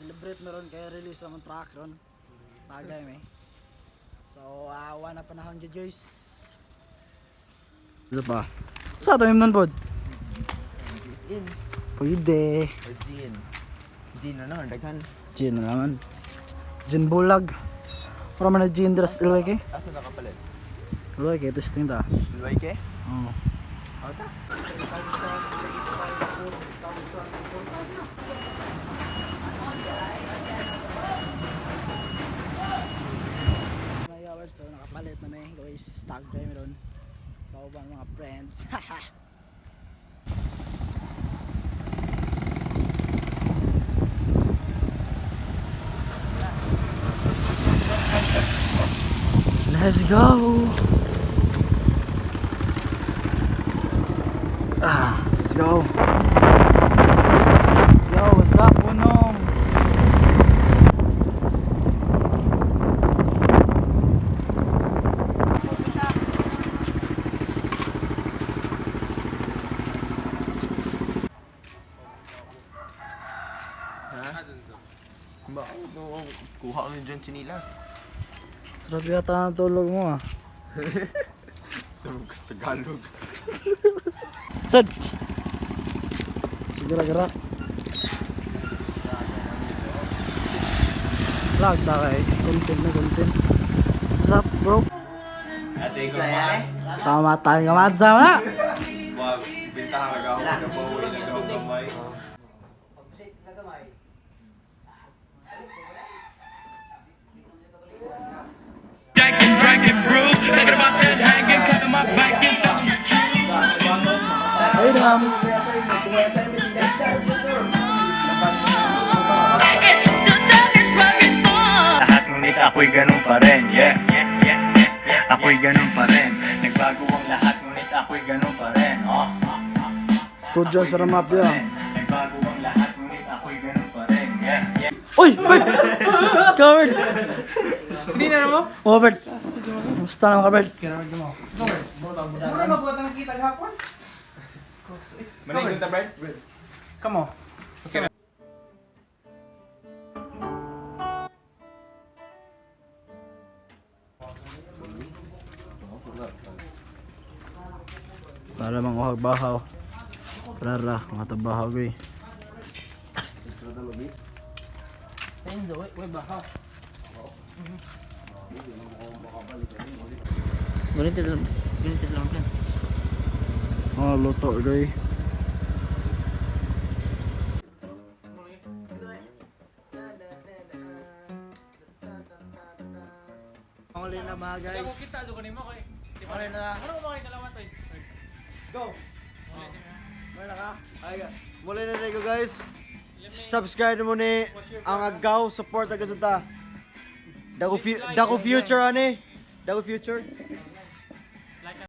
Celebrate meron kay release ang track ron. Tagay may. So, awa na panahon jud, guys. Ano pa? Sa ato yung pod? In. Pwede. Or gin. Gin ano, daghan. Gin na naman. Gin bulag. Para man na gin dress ilway kay. Asa na kapalit? Ilway kay testing ta. Luway ke? Oo. Ota. May hours pero nakapalit na may guys. Tag kayo meron. Kauban mga friends. Let's go! Ah, let's go. Yo, what's up, Punong? Ha? Bakit? No, kuha ko dyan chinilas. Sarap yata ang tulog mo ah. Sabog sa Tagalog. Sad! Sige gara. Vlog ta kay content na content. What's up, bro? Ate ko ma, Tama tayo nga sama. wag bintahan ka ako nagabawi nagahong gamay. Drinking, drinking, brew. Thinking about that hanging, cutting my back and thousand my shoes. Ay, dam. It's the darkest, rugged boy. Lahat ngunit ako'y ganun pa rin, yeah. Ako'y ganun pa rin. Nagbago ang lahat ngunit ako'y ganun pa rin, oh. Two Jones para mapya. Nagbago ang lahat ngunit ako'y ganun pa rin, yeah. Uy! Uy! Covered! Hindi na mo? Oh, Bert. Kumusta naman ka, Bert? Mura magbuhat ng kita gahapon. Manay ta Bert? Come on. Para manguhag bahaw. Rara, mga tabahaw ko eh. Sa Enzo, way bahaw. Ganito lang plan. Mga luto, guy. Huli na mga guys. Kung kita do kanimo kay. Huli na. Ano mo mga kalawan toy? Go! Huli na ka? Ay, muli na tayo guys. Subscribe mo ni ang agaw support agad sa ta. Dako future ani. Dako future.